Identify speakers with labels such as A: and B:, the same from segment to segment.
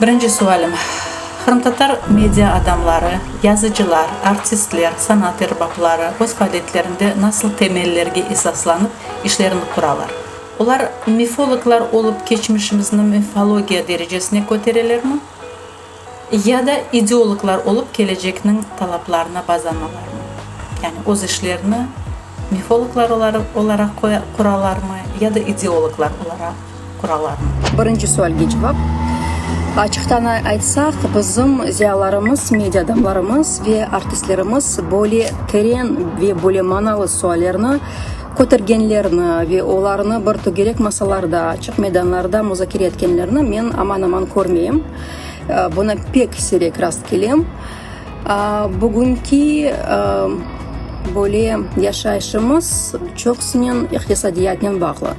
A: Birinci sualim, qırımtatar media adamları, yazıcılar, artistler, sanat erbapları öz faaliyetlerinde nasıl temellerge esaslanıp işlerini quralar? Olar mifologlar olıp keçmişimizni mifologiya derecesine köterelermi? Ya da ideologlar olıp kelecekniñ talaplarına bazanalarmı? Yani öz işlerini mifologlar olaraq quralarmı ya da ideologlar olaraq quralarmı?
B: Birinci sualge cevap. Açıqtan aytsaq, bizim ziyalarımız, media adamlarımız ve artistlerimiz böyle teren ve böyle manalı suallerni kötergenlerini ve olarnı bir tögerek masalarda, açıq meydanlarda muzakere etkenlerini men aman-aman körmeyim. Buna pek siyrek rast kelem. Bugünki böyle yaşayışımız çoqusınen iqtisadiyatnen bağlı.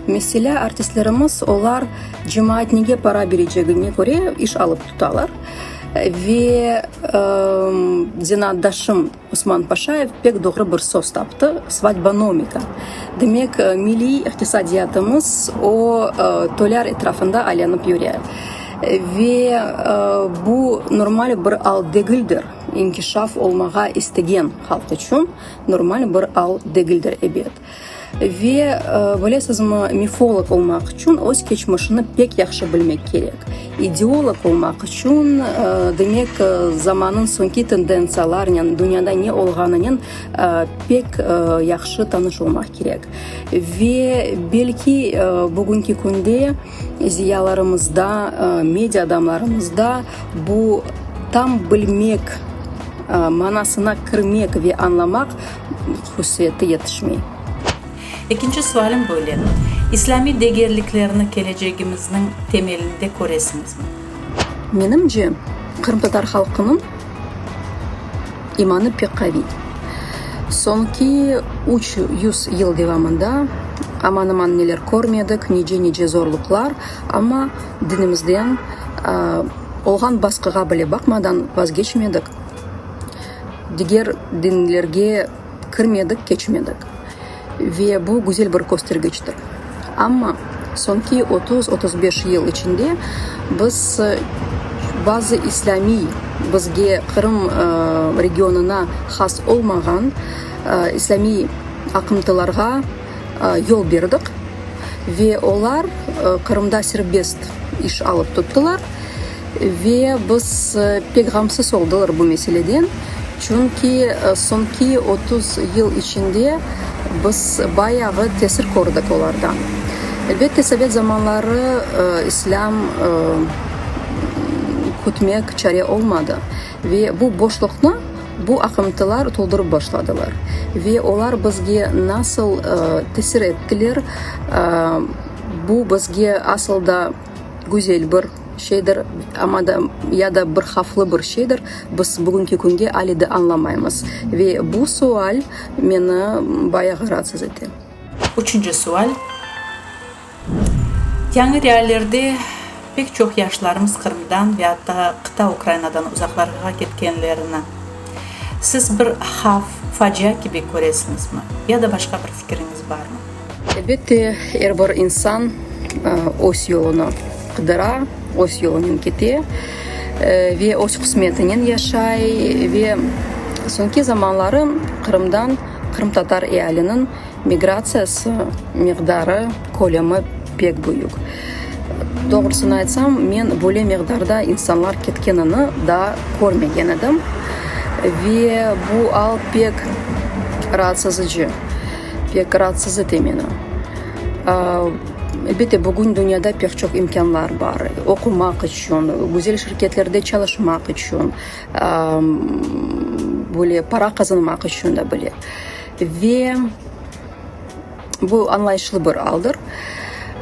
B: Meselâ, artistlerimiz, olar cemaat nege para berecegine köre iş alıp tutalar. Ve zenaatdaşım Osman Paşayev pek doğru bir söz taptı, svadbonomika. Demek, milliy iqtisadiyatımız o toylar etrafında aylanıp yüre. Ve bu normal bir al degildir, inkişaf olmağa istegen halq içün normal bir al degildir, ebet. Ve, bilesizmi, mifolog olmaq içün öz keçmişini pek yahşı bilmek kerek. İdeolog olmaq içün, demek, zamannıñ soñki tendentsiyalarnen, dünyada ne olğanınen pek yahşı tanış olmaq kerek. Ve, belki, bugünki künde ziyalarımızda, media adamlarımızda bu tam bilmek, manasına kirmek ve añlamaq hususiyeti yetişmey.
A: Ekinci sualim böyle, İslâmiy degerliklerni kelecegimizniñ temelinde köresiñizmi?
B: Menimce, qırımtatar halqınıñ imanı pek qaviy. Soñki 300 yıl devamında aman-aman neler körmedik, nice-nice zorluqlar, amma dinimizden olğan basqığa bile baqmadan vazgeçmedik. Diger dinlerge kirmedik, keçmedik. Ve bu güzel bir köstergiçtir. Amma soñki 30, 35 yıl içinde biz bazı islâmiy, bizge Qırım regionına has olmağan islâmiy aqıntılarğa yol berdik ve olar Qırımda serbest iş alıp tuttılar. Ve biz pek ğamsız oldılar bu meseleden, çünki soñki 30 yıl içinde biz bayağı tesir kördik olardan. Elbette, sovet zamanları islâm kütmek çare olmadı ve bu boşluqnı bu aqıntılar toldurıp başladılar. Ve olar bizge nasıl tesir ettiler, bu bizge asıl da güzel bir şeydir, amma da ya da bir havflı bir şeydir, biz bugünki künge ale de añlamaymız. Ve bu sual meni bayağı raatsız ete.
A: Üçünci sual. Yañı reallerde pek çoq yaşlarımız Qırımdan ve atta qıta Ukrainadan uzaqlarğa ketkenlerini siz bir havf, facia kibi köresiñizmi ya da başqa bir fikiriñiz barmı?
B: Elbette, er bir insan öz yolunı qıdıra, öz yolunen kete ve öz qısmetinen yaşay. Ve soñki zamanları Qırımdan qırımtatar ealiniñ migratsiyası miqdarı, kölemi pek büyük. Doğrusını aytsam, men böyle miqdarda insanlar ketkenini daa körmegen edim. Ve bu al pek raatsızıcı. Pek raatsız ete meni. Elbette, bugün dünyada pek çoq imkânlar bar, oqumaq içün, güzel şirketlerde çalışmaq içün, böyle para qazanmaq içün de bile. Ve bu añlayışlı bir aldır.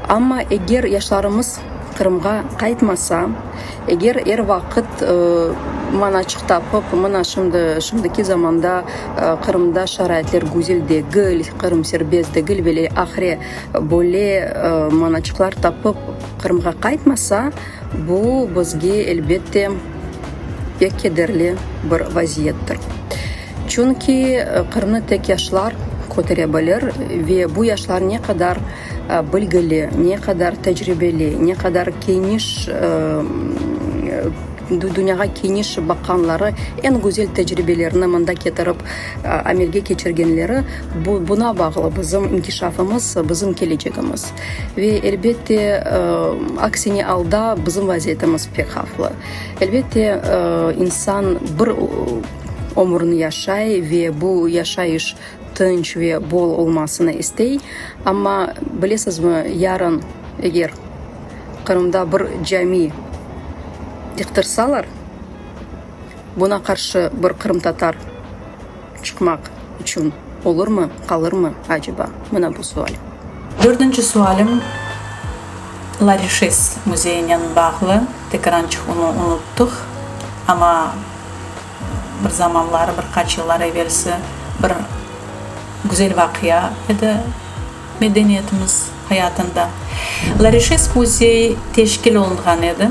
B: Amma eger yaşlarımız Qırımğa qaytmasa, eger er vaqıt manaçıq tapıp, mına şimdi, şimdiki zamanda Qırımda şaraitler güzel degil, Qırım serbest degil ve ile ahire böyle manaçıqlar tapıp Qırımğa qaytmasa, bu bizge, elbette, pek kederli bir vaziyettir. Çünki Qırımnı tek yaşlar kötere bilir ve bu yaşlar ne qadar bilgili, ne qadar tecribeli, ne qadar keniş. dünyağa keniş baqqanları, eñ güzel tecribelerini mında ketirip amelge keçirgenleri, bu, buña bağlı bizim inkişafımız, bizim kelecegimiz. Ve, elbette, aksine alda bizim vaziyetimiz pek havflı. Elbette, insan bir ömürni yaşay ve bu yaşayış tınç ve bol olmasını istey, amma, bilesizmi, yarın eger Qırımda bir cami yıqtırsalar, buna qarşı bir qırımtatar çıqmaq içün olurmı, qalırmı, aceba? Mına bu sual.
A: Dördünci sualim Larişes müzeyinen bağlı, tekrançıq onı unuttıq, amma bir zamanları, bir qaç yıllar evelsi bir güzel vaqia edi medeniyetimiz hayatında. Larişes müzeyi teşkil olunğan edi.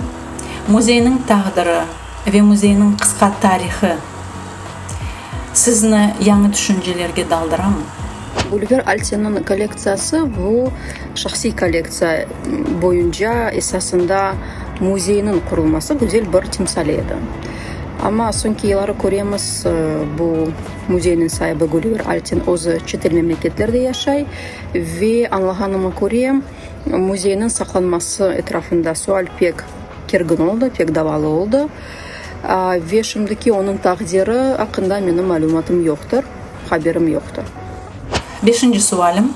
A: Müzeyniñ taqdiri ve müzeyniñ qısqa tarihı sizni yañı tüşüncelerge daldıramı?
B: Güliver Altinniñ kollektsiyası bu şahsiy kollektsiya boyunca esasında müzeyniñ qurulması güzel bir timsali edi. Amma soñki yılları köremiz, bu müzeyniñ saibi Güliver Altin özü çetel memleketlerde yaşay ve añlağanıma köre, müzeyniñ saqlanması etrafında sual pek kergin oldı, pek davalı oldı ve şimdiki onıñ taqdiri aqqında menim malümatım yoqtır, haberim yoqtır.
A: Beşinci sualim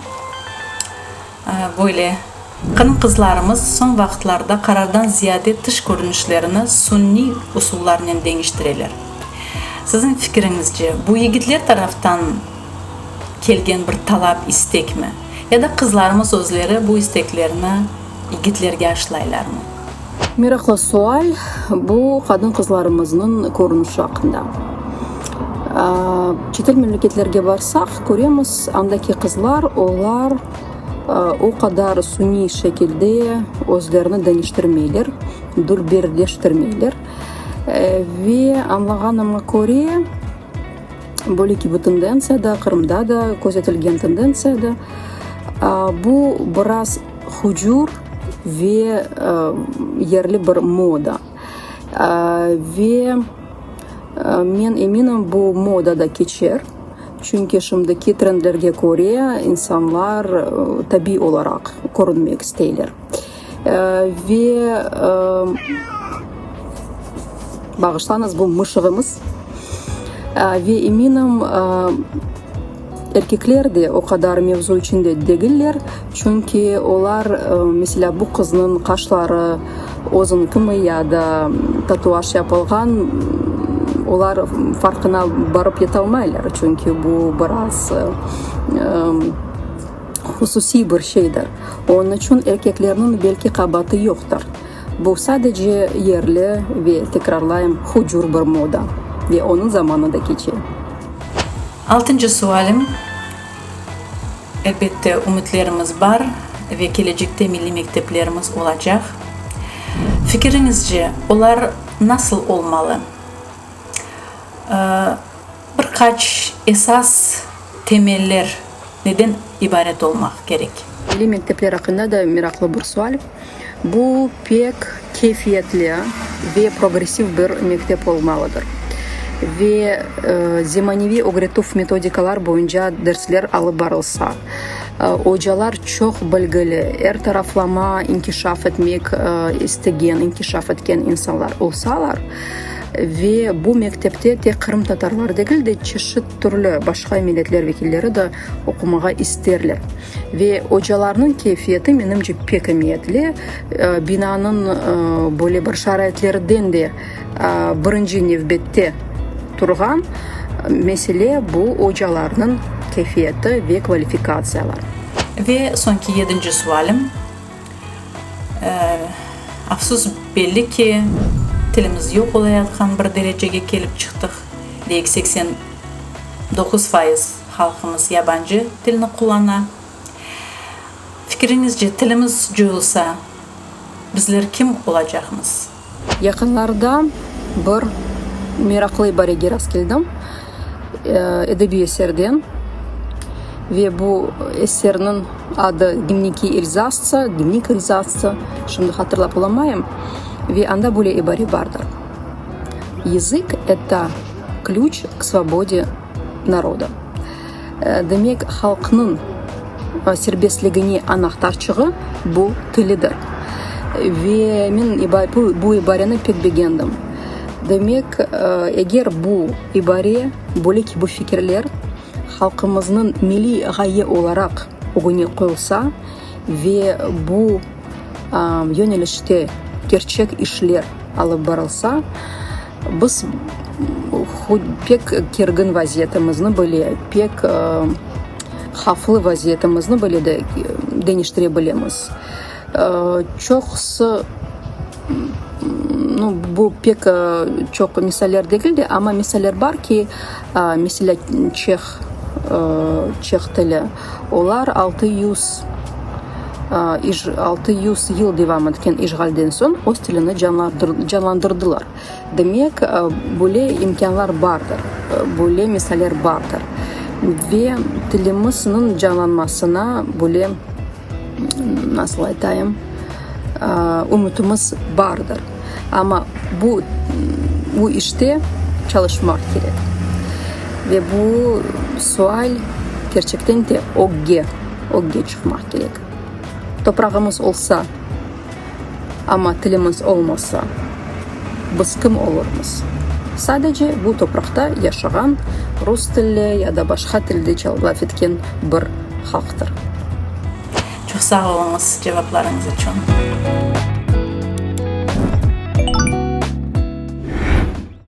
A: böyle, Qırım qızlarımız soñ vaqıtlarda qarardan ziyade tış körünişlerini sunniy usullarnen deñiştireler. Siziñ fikiriñizce, bu yigitler taraftan kelgen bir talap, istekmi? Ya da qızlarımız özleri bu isteklerini yigitlerge aşılaylarmı?
B: Meraqlı sual, bu qadın-qızlarımıznıñ körünişi aqqında. Çetel memleketlerge barsaq, köremiz, andaki qızlar, olar o qadar suniy şekilde özlerini deñiştirmeyler, dülberleştirmeyler. Ve añlağanıma köre, böyle kibi tendentsiya da, Qırımda da közetilgen tendentsiya da, bu biraz hucur ve yerli bir moda. Ve men eminim, bu moda da keçer, çünki şimdiki trendlerge köre insanlar tabiiy olaraq körünmek isteyler. Ve bağışlañız, bu mışığımız. Ve eminim, erkekler de o qadar mevzu içinde degiller, çünki olar, meselâ, bu qıznıñ qaşları özünkimi ya da tatuaj yapılğan, olar farqına barıp yetalmaylar, çünki bu biraz hususiy bir şeydir. Onıñ içün erkeklerniñ belki qabaatı yoqtır. Bu sadece yerli ve, tekrarlayım, hucur bir moda ve onıñ zamanı da keçe.
A: Altıncı sualim, Elbette, ümütlerimiz bar ve kelecekte milliy mekteplerimiz olacaq. Fikiriñizce, olar nasıl olmalı? Bir qaç esas temeller neden ibaret olmaq kerek?
B: Milliy mektepler aqqında da meraqlı bir sual. Bu pek keyfiyetli ve progressiv bir mektep olmalıdır ve zemaneviy ögretüv metodikalar boyunca dersler alıp barılsa, ocalar çoq bilgili, er taraflama inkişaf etmek istegen, inkişaf etken insanlar olsalar ve bu mektepte tek qırımtatarlar degil de, çeşit türlü başqa milletler vekilleri de oqumağa isterler. Ve ocalarnıñ keyfiyeti, menimce, pek emiyetli. Binanıñ böyle bir şaraitlerden de birinci nevbette turğan mesele bu ocalarnıñ keyfiyeti ve kvalifikatsiyaları.
A: Ve soñki yedinci sualim. Afsus, belli ki, tilimiz yoq olayatqan bir derecege kelip çıqtıq. Deyik, 89%. Halqımız yabancı tilni qullana. Fikriñizce, tilimiz coyulsa, bizler kim olacaqmız?
B: Yaqınlarda bir meraqlı ibarege rastkeldim, edebiy eserden ve bu eserniñ adı Dnevniki Elzasca, Dnevnik Elzasca, şimdi hatırlap olamayım, ve anda böyle ibare bardır. Yazık, eto klüç k svobode naroda. Demek, halqnıñ serbestligine anahtarçığı bu tilidir. Ve men bu ibareni pek begendim. Demek, eger bu ibare, böyle kibi fikirler halqımıznıñ milliy ğaye olaraq ögüne qoyulsa ve bu yönelişte kerçek işler alıp barılsa, biz pek kergin vaziyetimizni bile, pek havflı vaziyetimizni bile de deñiştire bilemiz. Çoqusı, nu, bu pek çoq misaller degil de, amma misaller bar ki, meselâ, çeh, çeh tili, olar 600 600 yıl devam etken işğalden soñ öz tilini canlandırdılar. Demek, böyle imkânlar bardır, böyle misaller bardır. Ve tilimizniñ canlanmasına böyle, nasıl aytayım, ümütimiz bardır. Amma bu, bu işte çalışmaq kerek. Ve bu sual kerçekten de ögge, ögge çıqmaq kerek. Toprağımız olsa, amma tilimiz olmasa, biz kim olurmız? Sadece bu topraqta yaşağan, rus tilli ya da başqa tilde laf etken bir halqtır.
A: Çoq sağ oluñız cevaplarıñız içün.